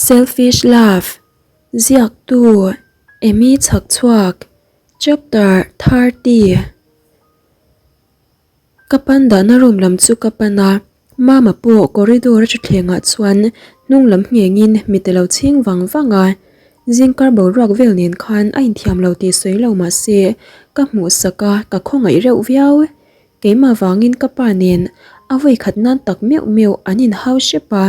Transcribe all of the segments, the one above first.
Selfish Love, Ziaktu, Amy Chhakchhuak, Chapter 30. Ka pan dahna room lam chu ka pan a, Mama pawh corridor a thutthlengah chuan hnung lam nghengin mit a lo chhing vang vang a, zingkar boruak vel nen khan a inthiam lo tih sawi lo mah se ka hmuh sak a, ka khawngaih reuh viau. Keimah vangin ka pa nen a vawi khat nan tak meuh meuh an inhau hrep a,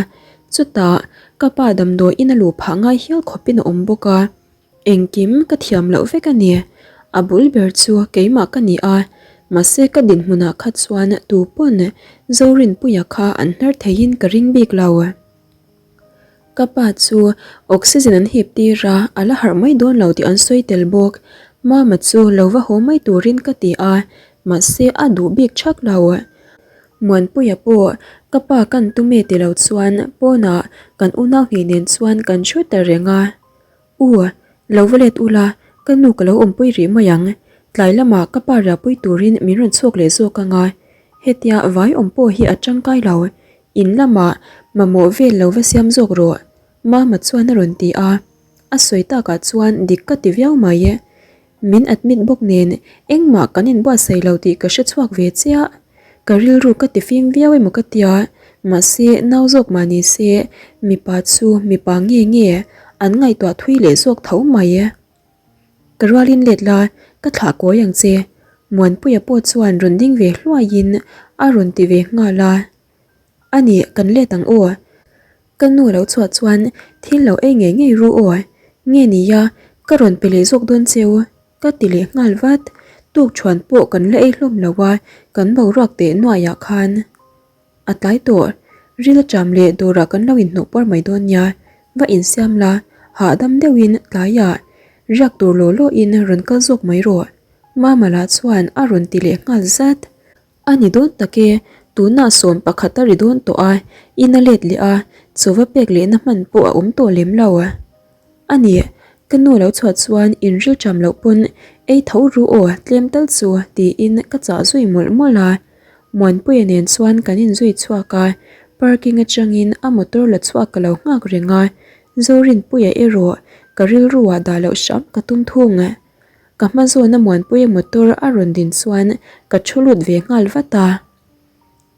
chutah ka pa damdawi in a luh phah ngai hial khawpin a awm bawk a. Engkim ka thiam loh vek a ni. A bul ber chu keimah ka ni a, mahse ka dinhmunah kha chuan tu pawn Zorinpuia kha an hnar theihin ka ring bik lo. Ka pa chu oxygen an hip tir a, a la harh mai dawn lo tih an sawi tel bawk. Mama chu lo va haw mai turin ka ti a, mahse a duh bik thak lo. Muanpuia pawh ka pa kan tum e ti lo chuan pawnah kan unau hnih nen chuan kan thu ta reng a. U, lo va let ula, ka nu ka lo awmpui rih mai ang. Tlai lamah ka pa riahpui turin min rawn chhuak leh zawk anga, hetia vai awm pawh hi a tangkai lo. In lamah mamawh vel lo va siam zawk rawh, Mama chuan a rawn ti a. A sawi takah chuan dik ka ti viau mai. Min admit bawk nen engmah kan inbuatsaih lo tih ka hre chhuak ve chiah. Ka rilru ka ti fim viau emaw ka tia, mahse nau zawk mah ni se mipa chu mipa nge nge an ngaihtuah thui leh zawk tho mai. Ka rualin let la, ka thlah kawi ang che, Muanpuia pawh chuan rawn ding ve hluaiin a rawn ti ve nghal a. A nih, kan let ang aw. Ka nu lo chhuah chuan thil lo ei ngei ngei ru aw, nge nia ka rawn pe leh zawk dawn cheu ka ti leh nghal vat, tuk thuan pawh kan la ei hlawm lo a, kan boruak teh nuaiah khan a tlai tawh, ril a ṭam leh dawrah kan lo inhnawh puar mai dawn nia, va insiam la, hahdam deuhin tlaiah riak tur law lawin rawn kal zawk mai rawh, Mama lah chuan a rawn ti leh nghal zat. A ni dawn tak e, tunah sawm pakhat a ri dawn tawh a, in a let leh a, chaw va pek lehna hman pawh a awm tawh lem lo. A ni, ka nu lo chhuah chuan in ril ṭam loh pawn ei tho ru aw tlem tal chu tiin ka chah zui mawlh mawlh a. Muanpuia nen chuan kan inzui chhuak a, parking atangin a motor la chhuak ka lo nghak reng a, Zorinpuia erawh ka rilruah dah loh hram ka tum thung. Ka hma zawna Muanpuia motor a rawn din chuan ka thu lut ve nghal vat a.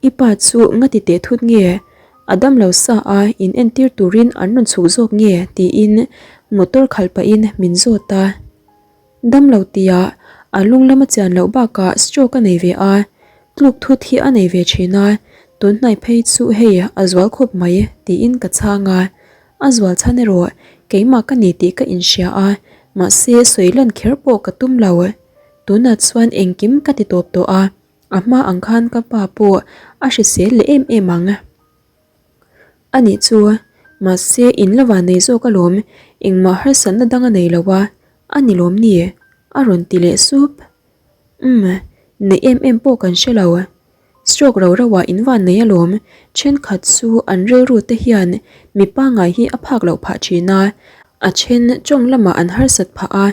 I pa chu nga ti teh thut nge? A dam lo sa a, in entir turin an rawn chhuk zawk nge? tiin motor khalh pahin min zawt a. Dam lo tia a lung lama chian loh bakah stroke a nei ve a, tluk thut hi a nei ve thin a, tun hnai phei chu hei a zual khawp mai tiin ka chhang a. A zual chhan erawh keimah ka ni tih ka inhria a, mahse sawi lan kher pawh ka tum lo. Tunah chuan engkim ka ti tawp tawh a, a hma ang khan ka pa pawh a hrisel leh em em ang. A nih chu, mahse in la van nei zawk alawm, engmah harsatna dang a nei lo a, a ni lawm ni? A rawn ti leh sup. Umm, neih em em pawh kan hre lo. Stroke ro ro ah in van nei alawm, thenkhat chu an rilru te hian mi pangngai hi a phak loh phah thin a, a then tawng lamah an harsat phah a,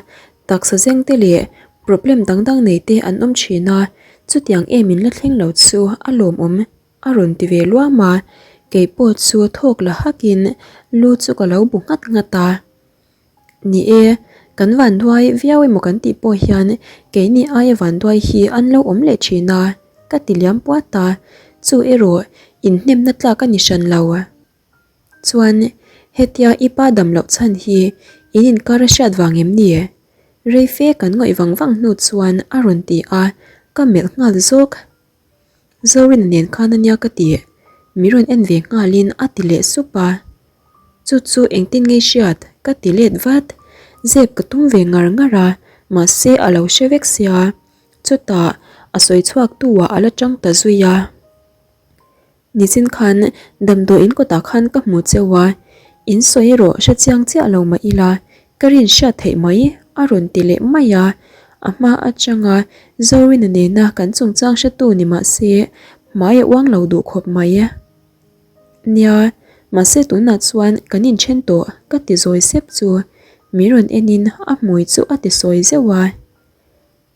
taksa zeng te leh problem dang dang nei te an awm thin a, chutiang em in la thleng lo chu a lawmawm a rawn ti ve luam a, keipawh chu thawk la hakin lu chu ka lo bu nghat nghat a. Ni e, kan vanduai viau emaw kan tih pawh hian keini aia vanduai hi an lo awm leh thin a, ka ti liam puat a, chu erawh inhnemna tlak a ni hran lo. Chuan, hetia i pa dam loh chhan hi in inkar a hriat vang em ni? Rei fe kan ngawih vang vang hnu chuan a rawn ti a, ka melh nghal zawk. Zorina nen khan ania ka ti, mi rawn en ve nghalin a ti leh sup a. Chu chu engtin nge hriat ka ti let vat, zep ka tum ve ngar ngar a, mahse a lo hre vek sia, chutah a sawi chhuak tu ah a la tang ta zui a. Nichin khan damdawiin kawtah khan ka hmu cheu a, in sawi erawh hre chiang chiah lo mah ila ka rin hriat theih mai a rawn ti leh mai a, a hma atanga Zorina nena kan chungchang hretu ni mah se hmai a uang lo duh khawp mai. Nia, mahse tunah chuan kan inthen tawh ka ti zawi sep chu min rawn enin a hmui chu a ti sawi zeuh a.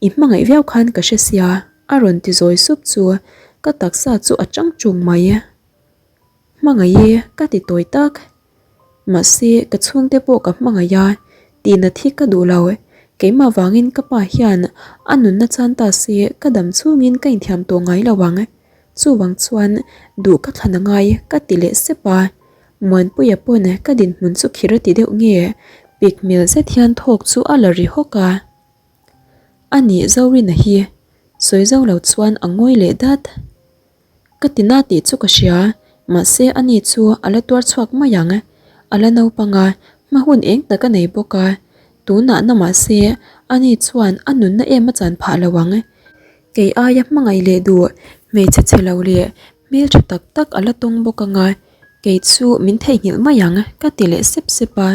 I hmangaih viau khan ka hre sia a rawn ti zawi sup chu ka taksa chu a chang chung mai. Hmangaih e ka ti tawi tak. Mahse, ka chhungte pawh ka hmangaih a, tihnat hi ka duh lo. Keimah vangin ka pa hian a nunna chan ta se ka dam chungin ka inthiam tawh ngai lo ang. Chuvang chuan duh ka thlan a ngai ka ti leh sep a. Muanpuia pawn ka dinhmun chu khir a ti deuh nge pik hmel zet hian thawk chu a la ri hawk a. A nih Zorina hi sawi zo lo chuan a ngawi leh dat. Ka ti na tih chu ka hria, mahse ani chu a la tuar chhuak mai ang. A la naupang a, hma hun eng tak a nei bawk a. Tunah na mahse ani chuan a nunna em a chan phah lo ang. Kei aia hmangaih leh duh hmeichhe chhe lo leh hmeltha tak tak a la tawng bawk ang a, kei chu min theihnghilh mai ang ka ti leh sep sep a.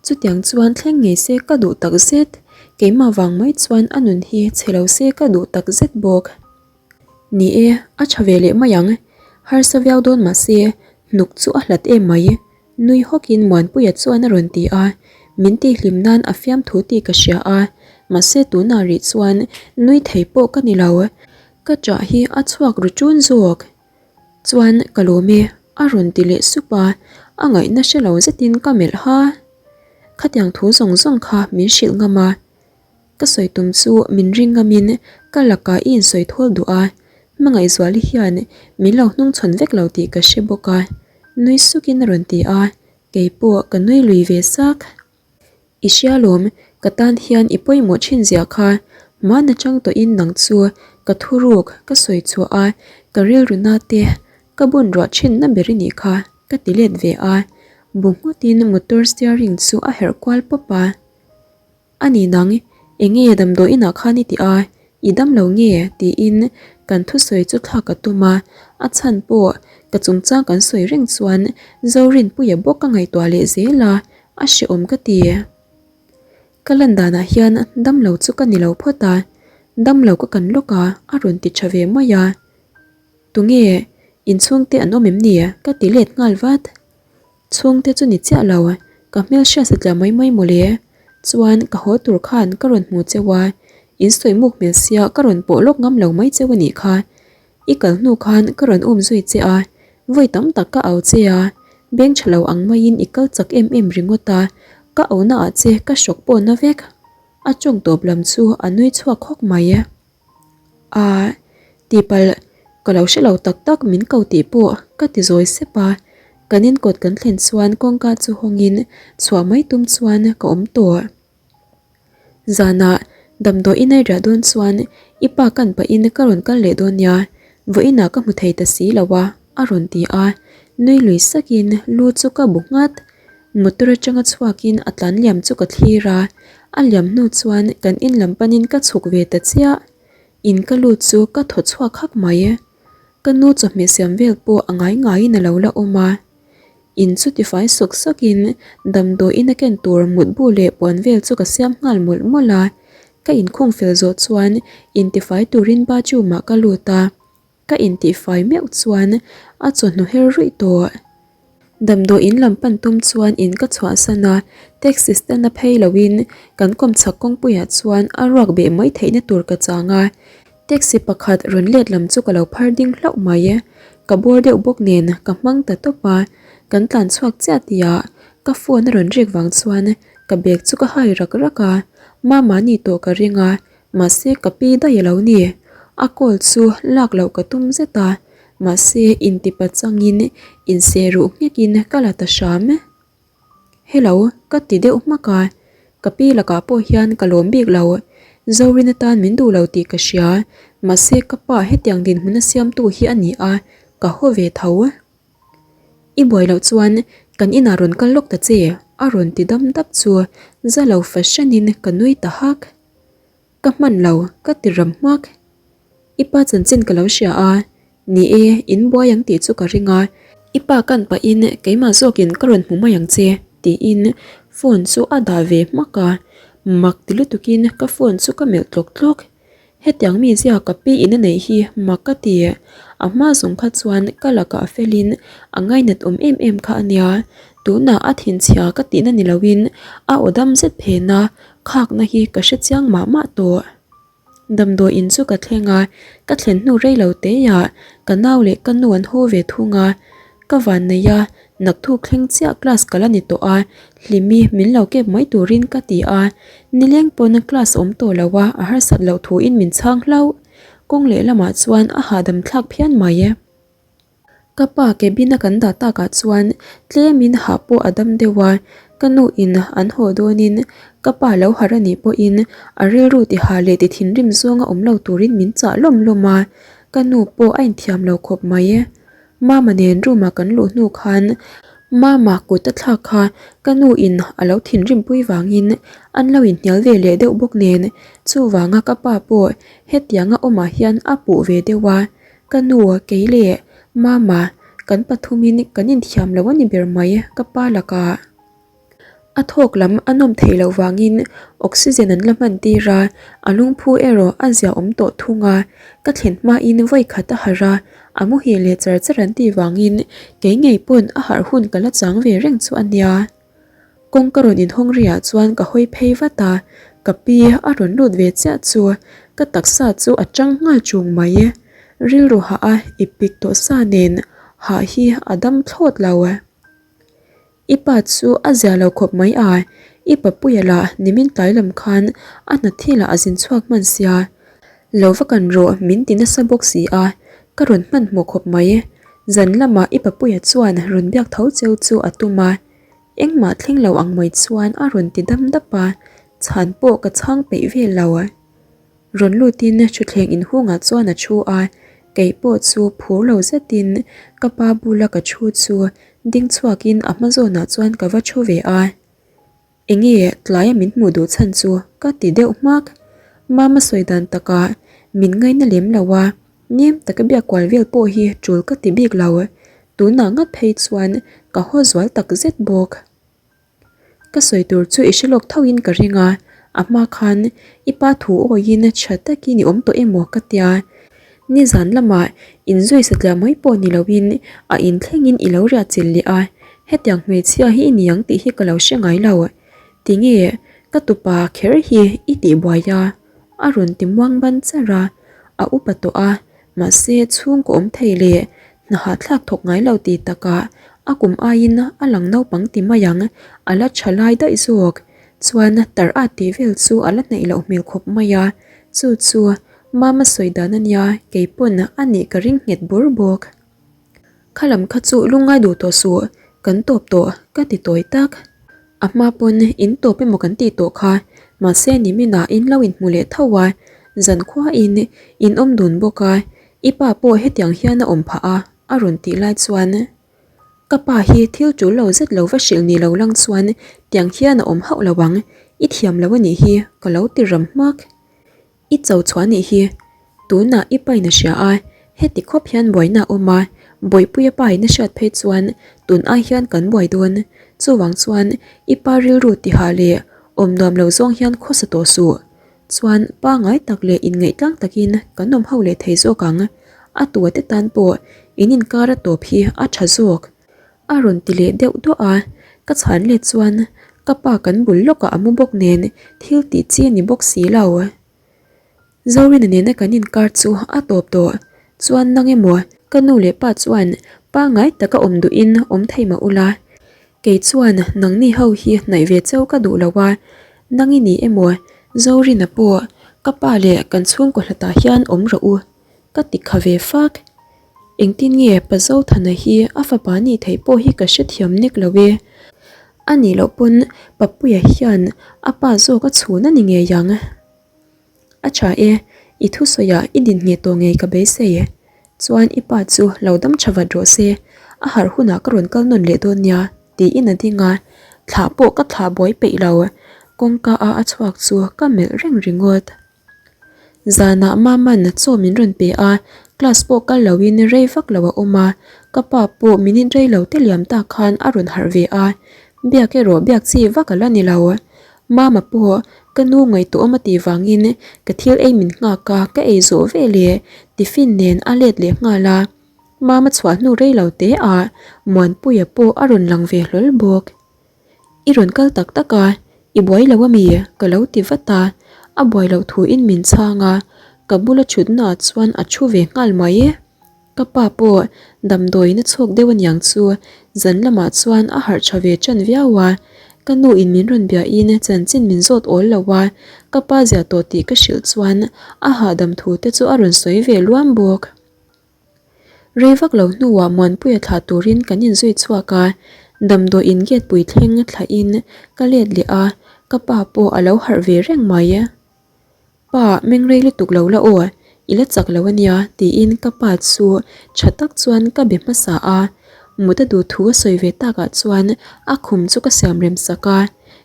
Chutiang chuan thleng ngei se ka duh tak zet, keimah vang mai chuan a nun hi chhe lo se ka duh tak zet bawk. Ni e, a tha ve leh mai ang. Harsa viau dawn mah se, hnuk chu a hlat em mai. Nui hawkin Muanpuia chuan a rawn ti a, min tihhlim nan a fiamthu tih ka hria a, mahse tunah rih chuan nui thei pawh ka ni lo. Ka ṭah hi a chhuak ru ṭun zawk. Chuan ka lawm e, a rawn ti leh sup a, a ngaihna hre lo zetin ka melh ha. Khatiang thu zawng zawng kha min hrilh ngam a. Ka sawi tum chu min ring ngamin ka lakah i insawi thawl duh a, Hmangaihzuali hian min lo hnungchhawn vek lo tih ka hre bawk a, nui sukin a rawn ti a, keipawh ka nui lui ve sak. I hria lawm, ka tan hian i pawimawh thin zia kha, hmana chang tawhin nang chu ka thuruk ka sawi chhuah a, ka rilru na te ka bun ruah thin na ber i nih kha ka ti let ve a, bu nghutin motor steering chu a herh kual pawp a. A ni nang, enge damdawi inah khan i ti a, i dam lo nge? tiin kan thusawi chu thlak a tum a, a chhan pawh ka chungchang kan sawi reng chuan Zorinpuia bawk ka ngaihtuah leh zel a, a hrehawm ka ti. Ka lan danah hian dam lo chu ka ni lo phawt a, dam lo ka kan lawk a, a rawn ti tha ve mai a. Tunge, inchhungte an awm em ni? ka ti let nghal vat. Chhungte chu ni chiah lo, ka hmel hriat satliah mai mai mawle. Chuan ka haw tur khan ka rawn hmu cheu a, in sawi muk hmel sia ka rawn pawh lawk ngam lo mai cheu a nih kha. I kal hnu khan ka rawn um zui che a, vawi tam tak ka au che a, beng tha lo ang maiin i kal chak em em ringawt a, ka au na ah che ka hrawk pawh na vek. A tawng tawp lam chu a nui chhuak hawk mai. A tihpalh ka lo hre lo tak tak min ko tih pawh ka ti zawi sep a, kan in kawt kan thlen chuan kawngka chu hawngin chhuah mai tum chuan ka awm tawh. Zanah damdawi in a riah dawn chuan i pa kan pahin ka rawn kal leh dawn nia, vawiinah ka hmu thei ta si lo a a rawn ti a, nui lui sakin lu chu ka bu nghat. Motor atanga chhuakin a tlan liam chu ka thlir a, a liam hnu chuan kan in lam panin ka chhuk ve ta chiah. In ka lut chu ka thaw chhuak hak mai. Ka nu chawhmeh siam vel pawh a ngai ngaiin a lo la awm a. In chu tifai sawk sawkin damdawiin a ken tur mutbu leh puan vel chu ka siam nghal mawlh mawlh a. Ka inkhung fel zawh chuan intifai turin bathroom ah ka lut a. Ka intihfai meuh chuan a chawhnu her ruih tawh. Damdawi in lam pan tum chuan in ka chhuahsan a, taxi stand a phei loin kan kawmchhak kawngpuiah chuan a ruak beh mai theihna tur ka chang a, taxi pakhat rawn let lam chu ka lo phar ding hlauh mai. Ka bawr deuh bawk nen ka hmang ta tawp a, kan tlan chhuak chiah tihah ka phone a rawn rik vang chuan ka bag chu ka hai rak rak a, Mama ni tawh ka ring a, Mahse ka pi daih a lo ni. A call chu lak loh ka tum zet a, mahse intipa changin inseh ruh nghekin ka la ta hram. Hello ka ti deuh hmak a, ka pi lakah pawh hian ka lawm bik lo. Zorin atan min duh lo tih ka hria, mahse ka pa hetiang dinhmun a siamtu hi a ni a, ka haw ve tho. I buai loh chuan kan inah rawn kal lawk ta che a rawn ti dam dap chu za lo fahranin ka nui ta hak. Ka hman lo, ka ti ram hmak. I pa chanchin ka lo hria a, ni e, in buai ang tih chu ka ring a, i pa kan pahin keimah zawkin ka rawn hmu mai ang che, tiin phone chu a dah ve hmak a, mak ti lutukin ka phone chu ka melh tlawk tlawk. Hetiang mi zia ka pi in a neih hi mak ka ti. A hma zawng kha chuan ka lakah a felin a ngainat awm em em kha a nia. Tunah a thinchhia ka tihna ni loin a aw dam zet phen a, khakna hi ka hre chiang mah mah tawh. Damdawi in chu ka thleng a, ka thlen hnu rei lo teiah ka nau leh ka nu an haw ve thung a. Ka vannei a, naktuk thleng chiah class ka la ni tawh a, Hlimi min lo kep mai turin ka ti a, nileng pawn class awm tawh lo a, a harsat loh thuin min chhang hlauh. Kawng lehlamah chuan a hahdam thlak phian mai. Ka pa cabin a kan dah takah chuan tlemin hah pawh a dam deuh a, ka nu in an haw dawnin ka pa lo harh a nih pawhin a rilru ti hah leh ti thinrim zawnga awm lo turin min chah lawm lawm a, ka nu pawh a inthiam lo khawp mai. Mama nen room ah kan luh hnu khan Mama kut a thlak kha ka nu in a lo thinrim pui vangin an lo inhnial ve leh deuh bawk nen chuvanga ka pa pawh hetianga awmah hian a puh ve deuh a. Ka nu, kei leh Mama, kan pathumin kan inthiam lo a ni ber mai ka pa lakah. A thawk lam a nawm theih loh vangin oxygen an la hman tir a, a lungphu erawh a zia awm tawh thung a. Ka thlen hmain vawi khat a harh a, a muhil leh char char an tih vangin kei ngei pawn a harh hun ka la chang ve reng chu a nia. Kawngka rawn inhawng riah chuan ka hawi phei vat a, ka pi a rawn lut ve chiah chu ka taksa chu a chang nghal chung mai. Rilru hah a i pik tawh sa nen hah hi a dam thlawt lo. I pa chu a zia lo khawp mai a, i papuia lah nimin tlai lam khan a hna thilah a zin chhuak hman sia. Lo va kan rawh min ti nasa bawk si a, ka rawn hmanhmawh khawp mai. Zan lamah i papuia chuan rawn biak tho cheu chu a tum a. Engmah thleng lo ang mai chuan a rawn ti dam dap a, chhan pawh ka chhang peih vel lo. Rawn lutin thutthleng inhungah chuan a thu a, kei pawh chu phur lo zetin ka pa bula ka thu chu ding chhuakin a hma zawnah chuan ka va thu ve a. Enge tlaia min hmuh duh chhan chu ka ti deuh hmak. Mama sawi dan takah min ngaina lem lo a, nem taka biak kual vel pawh hi tul ka ti bik lo. Tunah ngat phei chuan ka haw zual tak zet bawk. Ka sawi tur chu i hre lawk thoin ka ring a, a hma khan i pa thu awiin tha takin i awm tawh emaw ka tia. Nizan lamah inzui satliah mai pawh ni loin a inthlengin i lo riah chilh leh a, hetiang hmeichhia hi i ni ang tih hi ka lo hre ngai lo. Tinge ka tupa kher hi i tihbuai a? A rawn ti muang ban char a, a upa tawh a, mahse chhungkaw awm thei leh hna hahthlak thawk ngai lo ti takah a kum aiin a lang naupang ti mai ang, a la tha lai daih zawk. Chuan tar at tih vel chu a la hnaih loh hmel khawp mai a, chu chu Mama sawi dan a nia, kei pawn a nih ka ring nghet bur bawk. Kha lam kha chu lungngai duh tawh suh, kan tawp tawh ka ti tawi tak. A hma pawn in tawp emaw kan tih tawh kha, mahse niminah in lo inhmu leh tho a, zankhuain in awm dun bawk a, i pa pawh hetiang hian a awm phah a, a rawn tih lai chuan ka pa hi thil tul lo zet lo va hrilh ni lo lang chuan tiang hian a awm hauh lo ang, i thiam lo a nih hi ka lo ti ram hmak. I cho chhuah nih hi tunah i pain a hria a, heti khawp hian buaina a awm a, Bawihpuia pain a hriat phei chuan tun ai hian kan buai dawn. Chuvang chuan i pa rilru tihah leh awm nuam lo zawng hian khawsa tawh suh. Chuan pangai tak leh inngaih tlang takin kan awm ho leh thei zawk ang. A tua te tan pawh in inkar a tawp hi a tha zawk. A rawn ti leh deuh duah a, ka chhan let chuan ka pa kan bul lawkah a mu bawk nen thil tih chi a ni bawk si lo. Zorina nena kan inkar chu a tawp tawh chuan nang emaw ka nu leh pa chuan pangngai taka awm duhin awm thei mah ula, kei chuan nangni ho hi hnaih ve cheu ka duh lo a, nang i ni emaw Zorina pawh ka pa leh kan chhungkaw hlatah hian awm rawh u ka ti kha ve fak. Engtin nge Pa Zothana hi a fapa nih theih pawh hi ka hrethiam nek lo e. A nih loh pawn Papuia hian a pa zawk a chhun a ni ngei ang. A tha e, i thusawiah i din ngheh tawh ngei ka beisei. Chuan i pa chu lo dam tha vat rawh se, a harh hunah ka rawn kal nawn leh dawn nia, tiin a ding a. Thlah pawh ka thlah buai peih lo, kawngka a a chhuak chu ka melh reng ringawt. Zanah Maman chaw min rawn pe a, class pawh kal loin rei vak lo a awm a, ka pa pawh minute rei lo te liam tak khan a rawn harh ve a, biak erawh biak chi vak a la ni lo. Mama pawh ka nu ngaihtuahawm a tih vangin ka thil ei min nghak a, ka ei zawh ve leh tiffin nen a let leh nghal a, Mama chhuah hnu rei lo te ah Muanpuia pawh a rawn lang ve hlawl bawk. I rawn kal tak tak a, i buai lo ami? Ka lo ti vat a, a buai loh thuin min chhang a, ka bula thutnaah chuan a thu ve nghal mai. Ka pa pawh damdawiin a chhuak deuh aniang chu zan lamah chuan a harh tha ve tan viau a. Ka nu in min rawn biahin chanchin min zawt awl lo a, ka pa zia tawh tih ka hrilh chuan a hahdam thu te chu a rawn sawi ve luam bawk. Rei vak lo hnuah Muanpuia thlah turin kan inzui chhuak a, damdawiin gate pui thleng thlahin ka let leh a, ka pa pawh a lo harh ve reng mai. Pa, mengrei lutuk lo la aw, i la chak lo ania tiin ka pa chu tha tak chuan ka be hmasa a, mut a duh thu a sawi ve takah chuan a khum chu ka siam rem sak a,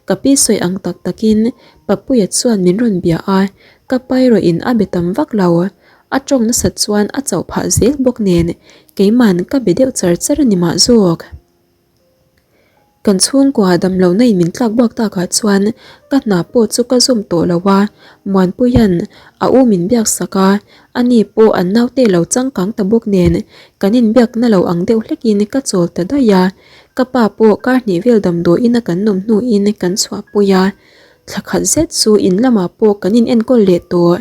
ka pi sawi ang tak takin Papuia chuan min rawn bia a, ka pa erawhin a be tam vak lo. A tawng nasat chuan a chauh phah zel bawk nen keiman ka be deuh char char a ni mah zawk. Kan chhungkua damlohna in min tlak buak takah chuan ka hna pawh chu ka zawm tawh lo a, Muanpuia'n a u min biak sak a, ani pawh an naute lo changkang ta bawk nen kan inbiakna lo ang deuh hlekin ka chawl ta daih a, ka pa pawh kar hnih vel damdawiin a kan nawm hnuin kan chhuahpui a, thla khat zet chu in lamah pawh kan in enkawl leh tawh.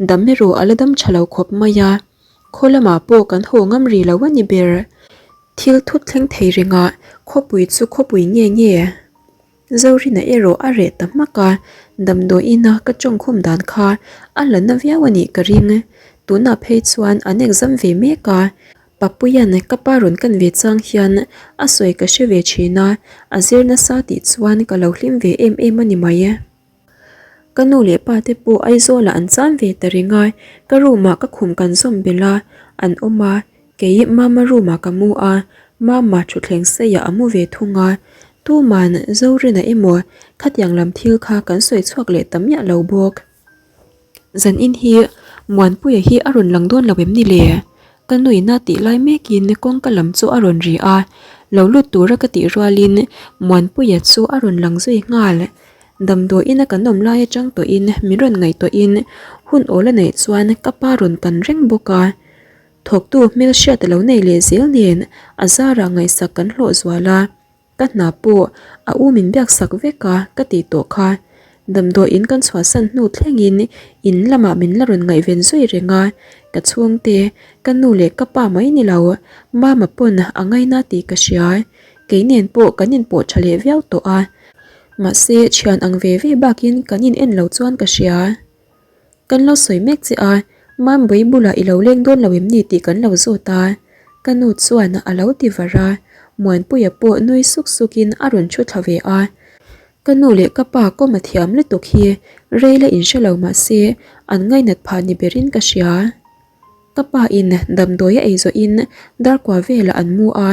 Dam erawh a la dam tha lo khawp mai a, khaw lamah pawh kan haw ngam rih lo a ni ber. Thil thut thleng thei ringah khawpui chu khawpui nge nge? Zorina erawh a reh ta hmak a, damdawiina ka tawngkhum dan kha a la na viau a nih ka ring. Tunah phei chuan an exam ve mek a, Papuia'n ka pa rawn kan ve chang hian a sawi ka hre ve thin a, a zir nasa tih chuan ka lo hlim ve em em a ni mai. Ka nu leh pa te pawh Aizawlah an cham ve ta reng a, ka room ah ka khum kan zawm belh a, an awm a, kei Mama room ah ka mu a, Mama thutthleng seiah a mu ve thung a, tuman Zorina emaw khatiang lam thil kha kan sawi chhuak leh ta miah lo bawk. Zanin hi Muanpuia hi a rawn lang dawn lo em ni le? Ka nuina tih lai mekin kawngka lam chu a rawn ri a, lo lut tura ka tih rualin Muanpuia chu a rawn lang zui nghal. Damdawiin a kan awm lai atang tawhin min rawn ngaihtuahin hun awl a neih chuan ka pa rawn kan reng bawk a. Thawktu hmelhriat a lo nei leh zel nen a zarah ngaihsak kan hlawh zual a. Ka hna pawh a u min biak sak vek a ka tih tawh kha. Damdawiin kan chhuahsan hnu thlengin in lamah min la rawn ngaihven zui reng a, ka chhungte, ka nu leh ka pa mai ni lo, mama pawn a ngaina tih ka hria. Kei nen pawh kan inpawh tha leh viau tawh a, mahse thian ang ve ve bakin kan in en lo chuan ka hria. Kan lo sawi mek che a, Mambui bulah i lo leng dawn lo em ni tih kan lo zawt a, ka nu chuan a lo ti var a, Muanpuia pawh nui suk sukin a rawn thu thla ve a. Ka nu leh ka pa kawm a thiam lutuk hi rei la inhre lo mah se an ngainat phah ni berin ka hria. Ka pa in damdawi a ei zawhin darkua velah an mu a,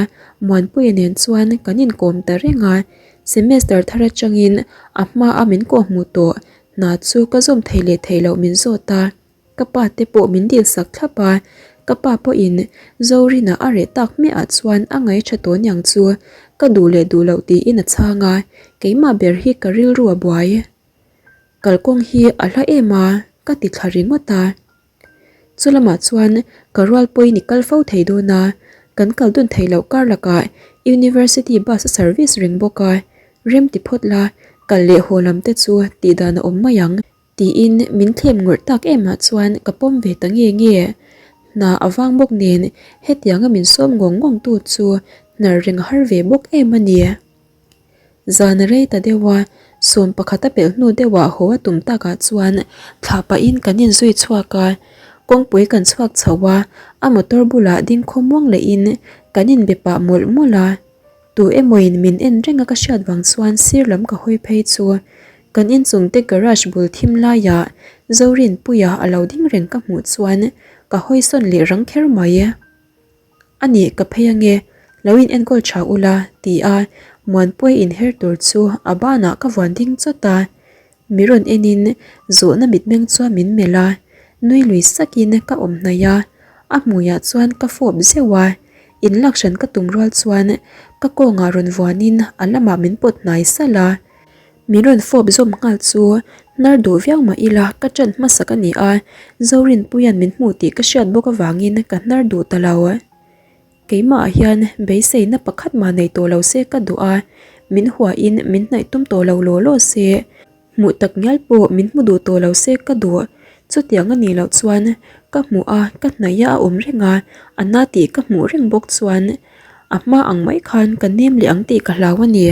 Muanpuia nen chuan kan inkawm ta reng a, semester thar atangin a hma a min kawhhmuh tawh hna chu ka zawm thei leh theih loh min zawt a, ka pa te pawh min dil sak thlap a, ka pa pawhin Zorina a reh tak hmiah ah chuan a ngaih tha tawh niang chu ka duh leh duh loh tiin a chhang a, keimah ber hi ka rilru a buai. Kalkawng hi a hla em a, ka ti thla ringawt a. Chu lamah chuan ka rual pawhin i kal fo thei dawn a, kan kal dun theih loh kar lakah University bus a service reng bawk a, rem ti phawt la, kal leh haw lam te chu tih dan a awm mai ang tiin min thlem ngawrh tak emah chuan ka pawm ve ta nge nge. Hna a vang bawk nen hetianga min sawm ngawng ngawng tu chu hnar reng a har ve bawk em a ni. Zan a rei ta deuh a, sawm pakhat a pelh hnu deuhah haw a tum takah chuan thlah pahin kan inzui chhuak a, kawngpui kan chhuak chho a, a motor bulah ding khawmuang lehin kan inbe pah mawlh mawlh a. Tu emawin min en reng a ka hriat vang chuan sir lam ka hawi phei chu kan inchung te garage bul thim laiah Zorinpuia a lo ding reng ka hmuh chuan ka hawi sawn leh rang kher mai. A nih ka phei ange, lo in enkawl tha ula ti a Muanpuia inher tur chu a banah ka vuan ding chawt a. Mi rawn enin zawhna mitmeng chuan min melh a, nui lui sakin ka awm hnaih a, a hmuiah chuan ka fawp zeuh a, inlak hran ka tum rual chuan ka kawngah rawn vuanin a lamah min pawt hnai salh a. Min rawn fawp zawm nghal chu hnar duh viau mah ila ka ṭan hmasak a ni a, Zorinpuia'n min hmuh tih ka hriat bawk avangin ka hnar duh ta lo. Keimahah hian beiseina pakhat mah nei tawh lo se ka duh a, min huahin min hnaih tum tawh lo law law se, hmuh tak ngial pawh min hmu duh tawh lo se ka duh. Chutiang a nih loh chuan ka hmuh a, ka hnaih a a awm reng a, a na tih ka hmuh reng bawk chuan a hma ang mai khan ka nem leh ang tih ka hlau a ni.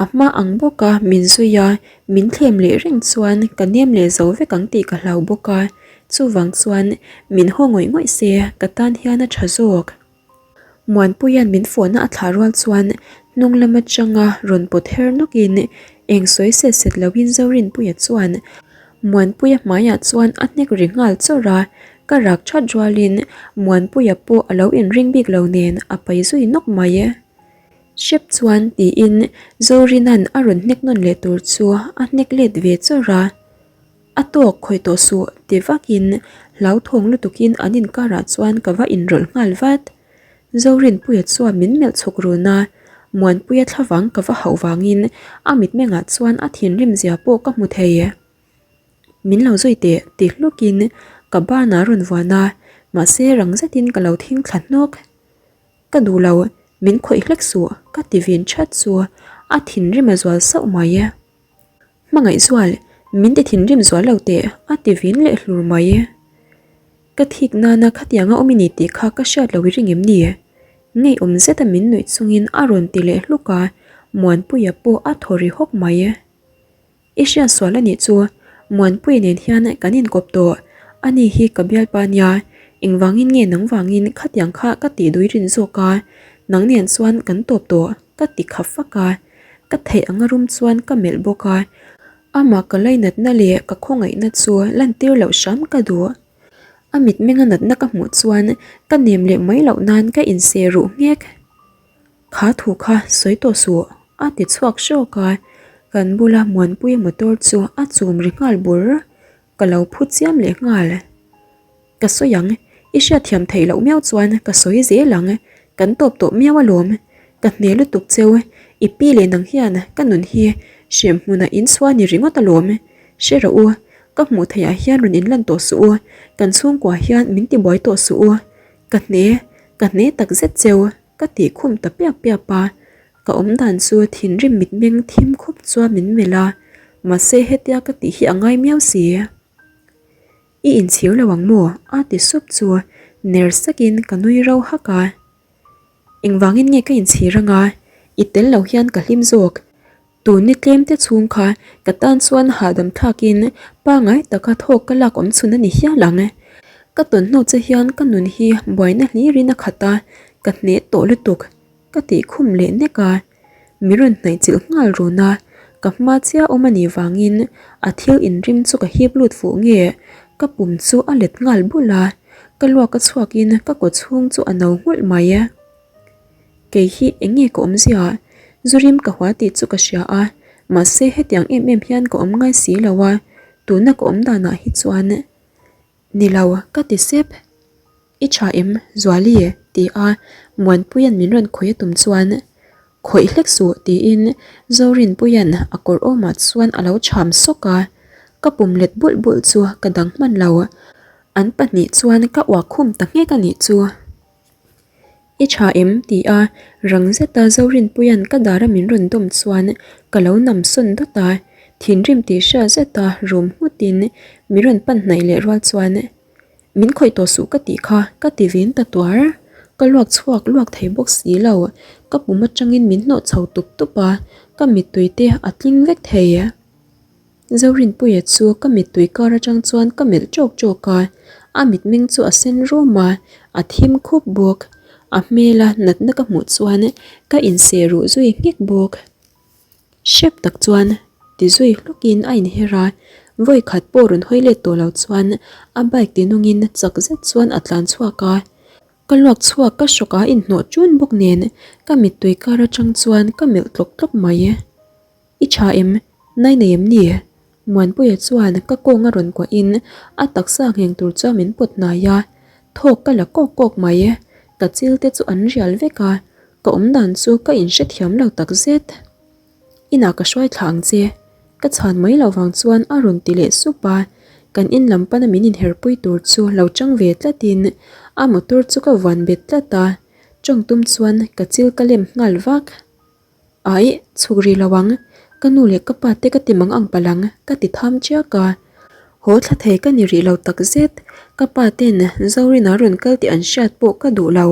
A hma ang bawk a min zui a, min thlem leh reng chuan ka nem leh zo vek ang tih ka hlau bawk a, chuvang chuan min haw ngawih ngawih se ka tan hian a tha zawk. Muanpuia'n min fawhna a thlah rual chuan hnung lam atanga rawn pawt her nawkin eng sawi set set loin Zorinpuia chuan Muanpuia hmaiah chuan a hnek ri nghal chawrh a, ka rak that rualin Muanpuia pawh a lo inring bik lo nen a pai zui nawk mai. Hrep chuan tiin Zorina'n a rawn hnek nawn leh tur chu a hnek let ve chawrh a. A tawk khawih tawh suh ti vakin hlauthawng lutukin an inkarah chuan ka va inrawlh nghal vat. Zorinpuia chuan min melh chhuk run a, Muanpuia thlavang ka va hauh vangin a mitmengah chuan a thinrim zia pawh ka hmu thei. Min lo zui teh ti hlukin ka banah a rawn vuan a, mahse rang zetin ka lo thing thla hnawk. Ka duh lo, min khawih hlek suh ka ti vin that chu a thinrim a zual sauh mai. Hmangaih zual, min ti thinrim zual lo teh, a ti vin leh hlur mai. Ka thik nana khatianga awm i ni tih kha ka hriat lo i ring em ni? Ngeiawm zeta min nuih chungin a rawn ti leh hluk a, Muanpuia pawh a thaw ri hawk mai. I hriat sual a nih chu, Muanpuia nen hian kan inkawp tawh, ani hi ka bialpa nia, engvangin nge nang vangin khatiang kha ka tih dui rin zawk a, nang nen chuan kan tawp tawh, ka ti khap fak a. Ka theih anga rum chuan ka melh bawk a, amah ka lainatna leh ka khawngaihna chu lantir loh hram ka duh. A mitmenga natna ka hmuh chuan ka nem leh mai loh nan ka inseh ruh nghek. Kha thu kha sawi tawh suh, a ti chhuak hrawk a, kan bula Muanpuia motor chu a chum ri nghal bur. Ka lo phu chiam leh nghal. Ka sawi ang, i hriatthiam theih loh miau chuan ka sawi zel ang, kan tawp tawh miau alawm, ka hne lutuk cheu, i pi leh nang hian ka nun hi hrem hmunah in chhuah ni ringawt alawm, hre rawh u, ka hmuh theihah hian rawn inlan tawh suh u, kan chhungkua hian min tibuai tawh suh u, ka hne, ka hne tak zet cheu, ka tih khum ta piap piap a, ka awm dan chu thinrim mitmeng thim khup chuan min melh a, mahse hetia ka tih hi a ngai miau si. I inchhir lo ang maw? a ti sup chu ner sakin ka nui ro hak a. Engvangin nge ka inchhir anga? I tel lo hian ka hlim zawk. Tun ni tlem te chhung kha ka tan chuan hahdam thlakin pangai taka thawk ka lak awm chhun a ni hial ang. Ka tawn hnu che hian ka nun hi buaina hlirin a khat a, ka hneh tawh lutuk. Ka tih khum leh nek a, mi rawn hnaih chilh nghal run a, ka hma chiah awm a nih vangin a thil inrim chu ka hip lut fuh nge, ka pum chu a let nghal bulh a, ka luak a chhuakin ka kaw chhung chu a no nghulh mai. Kei hi eng nge ka awmzia? Zurim ka hua tih chu ka hria a, mahse hetiang em em hian ka awm ngai si lo a, tuna ka awm danah hi chuan Ni lo, ka ti sep. I tha em, Zuali? ti a Muanpuia'n min rawn khawih a tum chuan, Khawih hlek suh, tiin Zorinpuia'n a kawr awmah chuan a lo cham sawk a. Ka pum let bulh bulh chu ka dang hman lo. An pahnih chuan ka uak khum ta nghek a nih chu. I tha em? ti a rang zeta Zorinpuia'n ka dara min rawn dawm chuan ka lo nam sawn dawt a, thinrim tih hriat zeta rum nghutin min rawn pan hnaih leh rual chuan Min khawih tawh suh ka tih kha ka ti vin ta tuar. Ka luak chhuak luak thei bawk si lo, ka pum atangin min hnawh chho tup tup a, ka mittui te a tling vek thei. Zorinpuia chu ka mittui kar atang chuan ka melh tawk tawk a, a mitmeng chu a sen rum a, a thim khup bawk. A hmela natna ka hmuh chuan ka inseh ruh zui nghek bawk. Hrep tak chuan ti zui hlukin a inher a, vawi khat pawh rawn hawi let tawh lo chuan a bike tinungin chak zet chuan a tlan chhuak a. Ka luak chhuak ka hrawk a inhnawh ṭun bawk nen ka mittui kar atang chuan ka melh tlawk tlawk mai. I tha em? Nai nei em ni? Muanpuia chuan ka kawng a rawn kuahin a taksa ngheng tur chuan min pawt hnai a, thawk ka la kawk kawk mai. Ka chil te chu an rial vek a, ka awm dan chu ka inhrethiam lo takzet. Inah ka hruai thla ang che. Ka chhan mai loh vang chuan a rawn ti leh sup a, kan in lam pana min inherpui tur chu lo chang ve tlatin a motor chu ka vuan bet tlat a, tawng tum chuan ka chil ka lem nghal vak. Aih, chhuk rih lo ang, ka nu leh ka pa te ka ti mang ang palh ang, ka ti tham chiak a. Haw thla thei ka ni rih lo takzet, ka pa ten Zorina rawn kal tih an hriat pawh ka duh lo.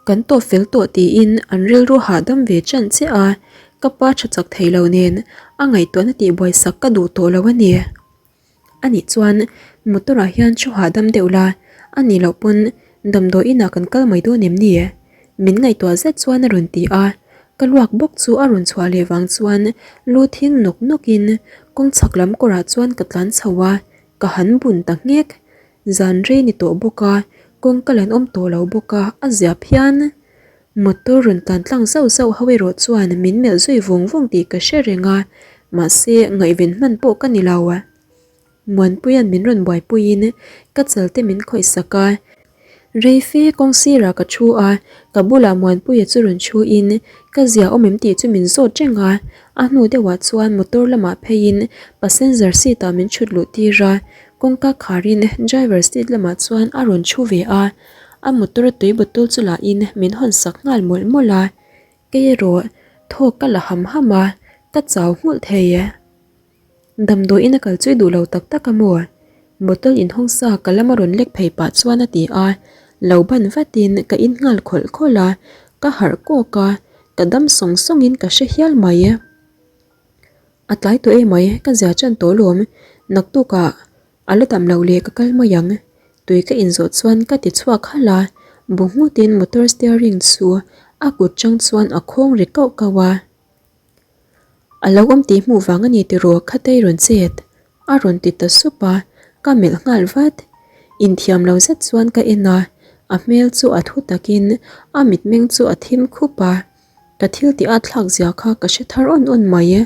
Kan tawp fel tawh tiin an rilru hahdam ve ṭan chiah a, ka pa ṭha chak thei lo nen a ngaihtuahna tihbuaisak ka duh tawh lo a ni. A nih chuan motor ah hian thu hahdam deuh la, a nih loh pawn damdawi inah kan kal mai dawn em ni? Min ngaihtuah zet chuan a rawn ti a, ka luak bawk chu a rawn chhuah leh vang chuan lu thing nawk nawk in kawng chhak lam kawrah chuan ka tlan chho a, ka han bun ta nghek. Zan rei ni tawh bawk a, kawng ka lan awm tawh lo bawk a, a zia phian. Motor rawn tlan tlang zauh zauh ho erawh chuan min melh zui vung vung tih ka hre reng a, mahse ngaihven hman pawh ka ni lo. Muanpuia'n min rawn buaipuiin ka chal te min khawih sak a, rei fe kawng sirah ka thu a, ka bulah Muanpuia chu rawn thu in ka zia awm em tih chu min zawt reng a, a hnu deuhah chuan motor lamah pheiin passenger seat ah min thut luh tir a, kawngka kharin driver seat lamah chuan a rawn thu ve a. A motor a tui bottle chu lah in min hawn sak nghal mawlh mawlh a, kei erawh thawk ka la ham ham a, ka chau nghulh thei e. Damdawiin a kal chui duh lo tak tak a maw? Bottle inhawng sa ka lama rawn lek phei pah chuan a ti a, lo ban vatin ka in nghal khawlh khawlh a, ka harh kawk a, ka dam sawng sawngin ka hre hial mai. A tlai tawh emai, ka zia chan tawh lawm, naktukah A la dam loh leh ka kal mai ang. Tui ka inzawh chuan ka ti chhuak halh a, bu nghutin motor steering chu a kut chang chuan a khawng ri kauh kauh a. A lo awm tih hmuh vang a ni tiraw khatei rawn chet? A rawn ti ta sup a, ka melh nghal vat. Inthiam lo zet chuan ka en a, a hmel chu a thu takin a mitmeng chu a thim khup a. Ka thil tih a thlak zia kha ka hre thar awn awn mai.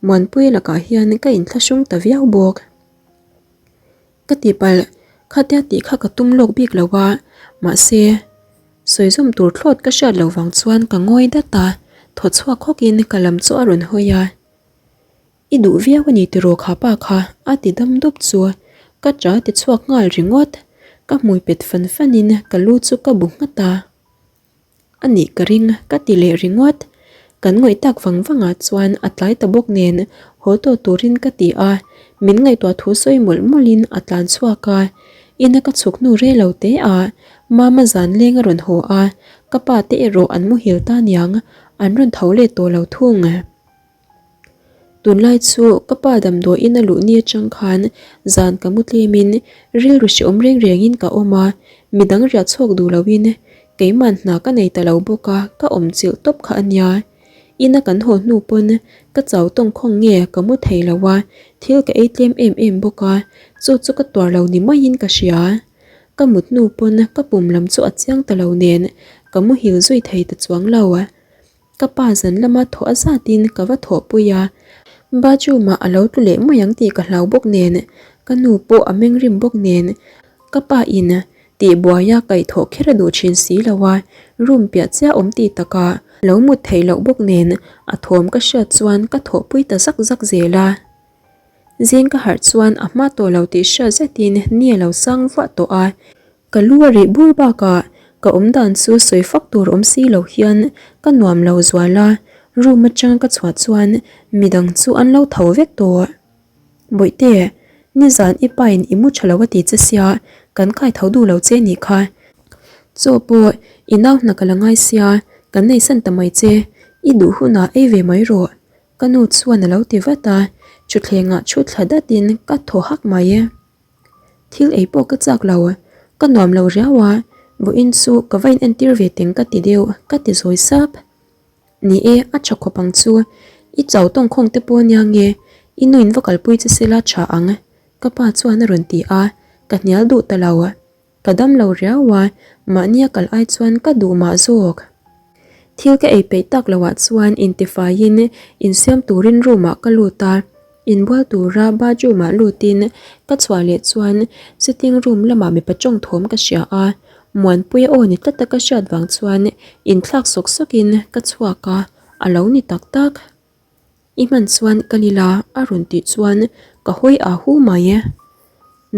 Muanpuia lakah hian ka inthlahrung ta viau bawk. Ka ti palh, khatia tih kha ka tum lawk bik lo a, mahse sawi zawm tur thlawt ka hriat loh vang chuan ka ngawi dat a, thaw chhuak hawkin ka lam chu a rawn hawi a. I duh viau a ni tiraw kha pa kha a ti dam dup chu ka ṭa ti chhuak nghal ringawt, ka hmui pet fan fanin ka lu chu ka bu nghat a. A nih ka ring ka ti leh ringawt. Kan ngawih tak vang vangah chuan a tlai ta bawk nen haw tawh turin ka ti a, min ngaihtuah thu sawi mawlh mawlhin a tlan chhuak a. Ina ka chhuk hnu rei lo te a, Mama zan leng a rawn haw a, ka pa te erawh an muhil ta niang, an rawn tho leh tawh lo thung. Tunlai chu ka pa damdawiin a luh ni atang khan zan ka mu tlemin rilru hrehawm reng rengin ka awm a, midang riah chhuak duh loin keiman hna ka nei ta lo bawk a, ka awm chilh tawp kha a nia. Ina kan haw hnu pawn ka chau tawngkhawng nge ka mu thei lo a, thil ka ei tlem em em bawk a, chu chu ka tuar lo ni maiin ka hria. Ka mut hnu pawn ka pum lam chu a chiang ta lo nen ka muhil zui thei ta chuang lo. Ka pa zan lama thawh a zatin ka va thawhpui a, bathroom ah a lo tlu leh mai ang tih ka hlau bawk nen, ka nu pawh a meng rim bawk nen, ka pa in tihbuai a kaihthawh kher a duh thin si lo a, room piah chiah awm tih takah lo mut theih loh bawk nen a thawm ka hriat chuan ka thawhpui ta zak zak zel a. Zing ka harh chuan a hma tawh lo tih hriat zetin ni a lo sang vuah tawh a, Ka lu a rih bur bakah ka awm dan chu sawi fak tur awm si lo hian ka nuam lo zual a, room atanga ka chhuah chuan midang chu an lo tho vek tawh. Bawihte, nizan i pa in i mu tha lo a ti che sia, kan kai tho duh lo che nih kha. Chaw pawh i nau hna ka la ngai sia, kan nei san ta mai che, i duh hunah ei ve mai rawh. Ka nu chuan a lo ti vat a, thutthlengah thu thla datin ka thaw hak mai. Thil ei pawh ka chak lo, ka nuam lo riau a, vawiin chu ka va in entir ve teng ka ti deuh ka ti zawi sap. Ni e, a tha khawp ang chu, i chau tawngkhawng te pawh ania nge, i nu in va kalpui che sela tha ang ka pa chuan a rawn ti a, ka hnial duh ta lo. Ka dam lo riau a, mahnia kal ai chuan ka duh mah zawk. Thil ka ei peih tak loh ah chuan intifaiin insiam turin room ah ka lut a, inbual tura bathroom ah lutin ka chhuah leh chuan sitting room lamah mipa tawng thawm ka hria a, Muanpuia aw ni tlata ka hriat vang chuan inthlak sawk sawkin ka chhuak a, a lo ni tak tak. I hman chuan ka ni la a rawn tih chuan ka hawi a hu mai e.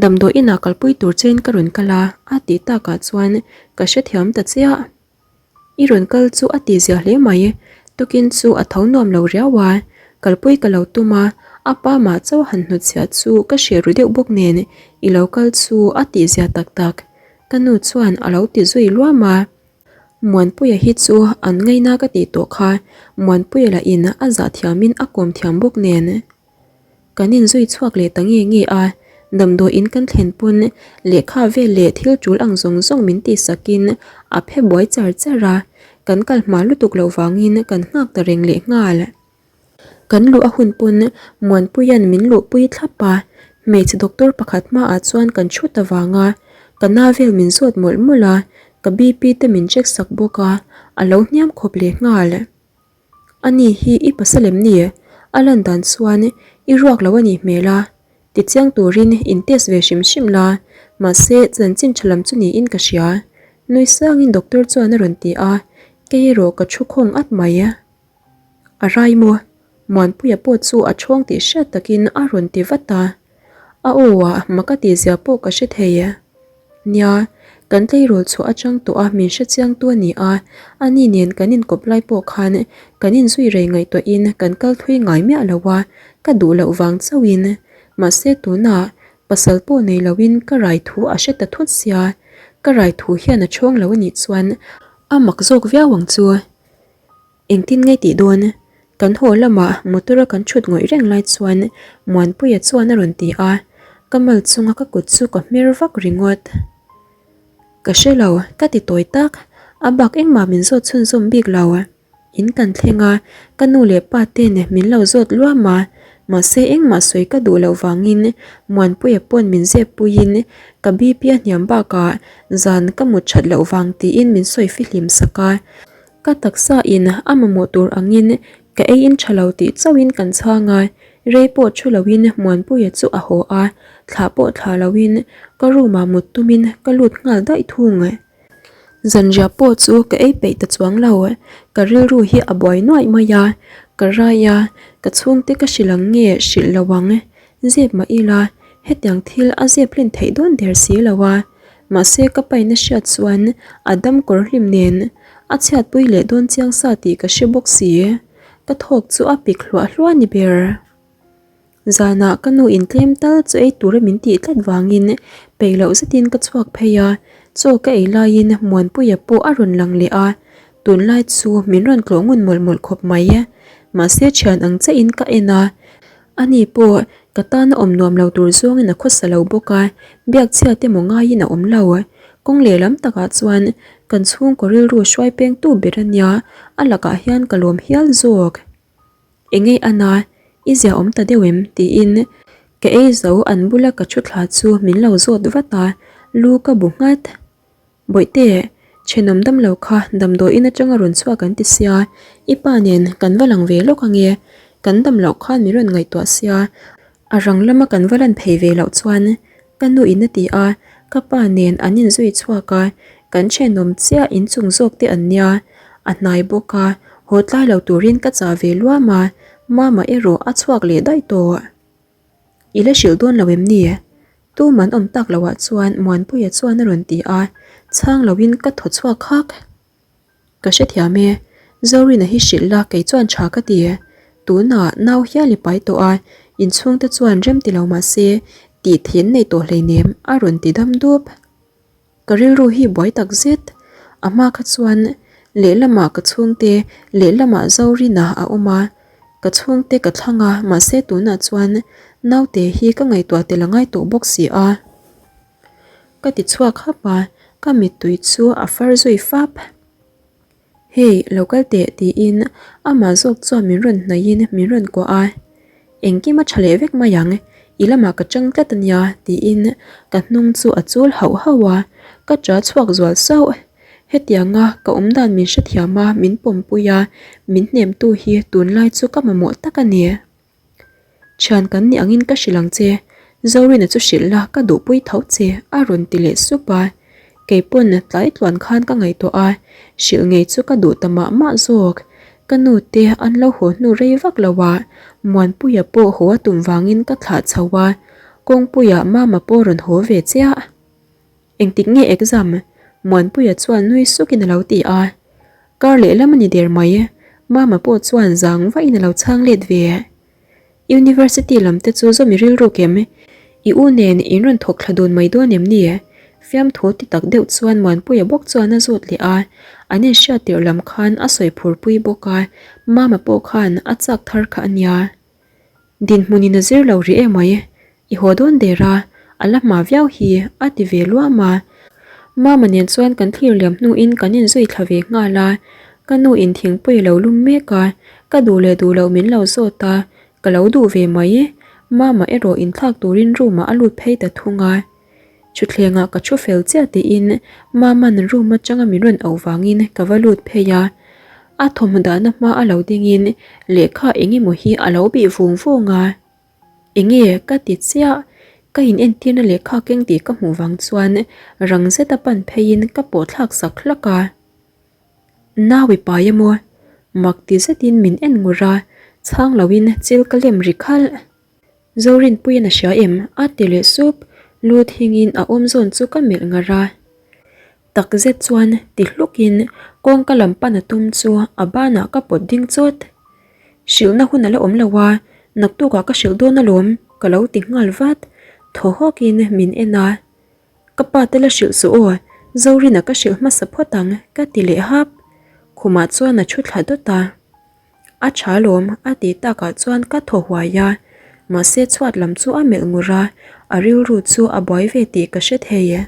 Damdawi inah kalpui tur chein ka rawn kal a a tih takah chuan ka hrethiam ta chiah. I rawn kal chu a tihzia hle mai, tukin chu a tho nuam lo riau a. Kalpui ka lo tum a, a pa mah chauh han hnutchhiah chu ka hreh ru deuh bawk nen i lo kal chu a tihzia tak tak. Ka nu chuan a lo ti zui luam a. Muanpuia hi chu an ngaina ka tih tawh kha, Muanpuia lah in a zah thiamin a kawm thiam bawk nen. Kan inzui chhuak leh ta nge nge a, damdawi in kan thlen pawn lehkha vel leh thil tul ang zawng zawng min tihsakin a phe buai char char a, kan kal hma lutuk loh vangin kan nghak ta reng leh nghal. Kan luh a hun pawn Muanpuia'n min luhpui thlap a, hmeichhe doctor pakhat hmaah chuan kan thut avang a, ka na vel min zawt mawlh mawlh a, ka BP te min check sak bawk a, a lo hniam khawp leh nghal. Ani hi i pasal em ni? A lan dan chuan i ruak lo a nih hmel a, tichiang turin in test ve hrim hrim la, mahse chanchin tha lam chu niin ka hria. Nui sangin doctor chuan a rawn ti a, kei erawh ka thu khawng at mai. A rai maw? Muanpuia pawh chu a thawng tih hriat takin a rawn ti vat a. A aw ah mak a tihzia pawh ka hre thei. Nia, kan tleirawl chhuah atang tawh a min hre chiangtu a ni a, ani nen kan inkawp lai pawh khan kan inzui rei ngaihtuahin kan kal thui ngai miah lo a, ka duh loh vang chauhin. Mahse tunah pasal pawh nei loin ka rai thu a hre ta thut sia, ka rai thu hian a chhawng lo a nih chuan a mak zawk viau ang chu. Engtin nge tih dawn? Kan haw lamah motor a kan thut ngawih reng lai chuan Muanpuia chuan a rawn ti a, ka mal chunga ka kut chu ka hmer vak ringawt. Ka hre lo, ka ti tawi tak, a bak engmah min zawt chhunzawm bik lo. In kan thleng a, ka nu leh pa ten min lo zawt luam a, mahse engmah sawi ka duh loh vangin Muanpuia pawn min zep puiin ka BP a hniam bakah zan ka mut that loh vang tiin min sawi fihlim sak a. Ka taksa in a mamawh tur angin ka ei in tha lo tih chauhin kan chhang a, rei pawh thu loin Muanpuia chu a haw a, thlah pawh thlah loin ka room ah mut tumin ka lut nghal daih thung. Zanriah pawh chu ka ei peih ta chuang lo, ka rilru hi a buai nuaih mai a, ka rai a, ka chhungte ka hrilh ang nge hrilh lo ang, zep mah ila hetiang thil a zep hlen theih dawn der si lo a. Mahse ka paina hriat chuan a dam kawr hlim nen a chhiatpui leh dawn chiang sa tih ka hre bawk si. Ka thawk chu a pik hluah hluah ni ber. Zanah ka nu in tlem tal chu ei tura min tih tlat vangin peih loh zetin ka chhuak phei a, chaw ka ei laiin Muanpuia pawh a rawn lang leh a, tunlai chu min rawn tlawh ngun mawlh mawlh khawp mai. Mahse thian ang chiahin ka en a, Ani pawh ka tana awm nuam lo tur zawngin a khawsa lo bawk a, biak chhiat emaw ngaiin a awm lo. Kawng lehlam takah chuan kan chhungkaw rilru hruai pengtu ber a nia, a lakah hian ka lawm hial zawk. Engei Anna, i zia awm ta deuh em? tiin ka ei zo an bula ka thu thla chu min lo zawt vat a, lu ka bu nghat. Bawihte, thenawm dam lo kha damdawiin atanga rawn chhuak an ti sia, i pa nen kan va lang ve lawk ange, kan dam loh khan min rawn ngaihtuah sia, a rang lama kan va lan phei ve loh chuan ka nu in a ti a, ka pa nen an inzui chhuak a, kan thenawm chiah inchung zawk te an nia, a hnai bawk a, haw tlai lo turin ka chah ve luam a, mama erawh a chhuak leh daih tawh. I la hrilh dawn lo em ni? Tu man awm tak loh ah chuan Muanpuia chuan a rawn ti a, chhang loin ka thaw chhuak hak. Ka hrethiam e, Zorina hi hrilh la kei chuan tha ka ti. Tunah nau hial i pai tawh a, inchhungte chuan rem ti lo mah se tih theih an nei tawh hleinem a rawn ti dam dup. Ka rilru hi buai tak zet. A hma kha chuan lehlamah ka chhungte lehlamah Zorina a awm a, ka chhungte ka thlang a mahse tunah chuan naute hi ka ngaihtuah tel a ngai tawh bawk si a. Ka ti chhuak hap a, ka mittui chu a far zui fap. Hei, lo kal teh tiin amah zawk chuan min rawn hnaihin min rawn kuah a, Engkim a tha leh vek mai ang, i lamah ka chang tlat a nia tiin ka hnung chu a chul hauh hauh a, ka ṭa chhuak zual sauh. Hetianga ka awmdan min hrethiam a, min pawmpui a, min hnemtu hi tunlai chu ka mamawh tak a ni. Thian kan nih angin ka hrilh ang che, Zorina chu hrilh la ka duhpui tho che a rawn ti leh sup a, keipawn tlai tluan khan ka ngaihtuah a, hrilh ngei chu ka duh ta mah mah zawk. Ka nu te an lo haw hnu rei vak lo a, Muanpuia pawh haw a tum vangin ka thlah chho a, kawngpuiah Mama pawh rawn haw ve chiah. Engtik nge exam? Muanpuia chuan nui sukin a lo ti a. Kar lehlam a ni der mai. Mama pawh chuan zang vahin a lo chhang let ve. University lam te chu zawmi rilru kem, i u nen in rawn thawk thla dun mai dawn em ni? Fiamthu ti tak deuh chuan Muanpuia bawk chuan a zawt leh a, an inhriat tirh lam khan a sawi phurpui bawk a, Mama pawh khan a chak thar kha a nia. Dinhmunin a zir lo rih emai, i haw dawn der a, a la hma viau hi a ti ve luam a. Mama nen chuan kan thlir liam hnuin kan inzui thla ve nghal a, ka nu in thingpui a lo lum mek a, ka duh leh duh loh min lo zawt a, ka lo duh ve mai. Mama erawh inthlak turin room ah a lut phei ta thung a. Thutthlengah ka thu fel chiah tiin Mama'n room atanga min rawn auh vangin ka va lut phei a. A thawmhnaw dahna hma a lo dingin lehkha eng emaw hi a lo bih vung vung a. Enge ka ti chiah, ka in entirna lehkha keng tih ka hmuh vang chuan rang zeta pan pheiin ka pawh thlak sak hlak a. Nau i pai emaw? Mak ti zetin min en ngur a, chhang loin chil ka lem ri khalh. Zorinpuiin a hria em? A ti leh sup, lu thingin a awm zawn chu ka melh ngar a. Tak zet chuan ti hlukin kawngka lam pan a tum chu a banah ka pawt ding chawt. Hrilhna hun a la awm lo a, naktukah ka hrilh dawn alawm ka lo ti nghal vat. Thaw hawkin min en a. Ka pa te la hrilh suh aw, Zorina ka hrilh hmasa phawt ang ka ti leh hap. Khumah chuan a thu thla dawt a. A tha lawm, a tih takah chuan ka thaw huai a, mahse chhuat lam chu a melh ngur a, a rilru chu a buai ve tih ka hre thei.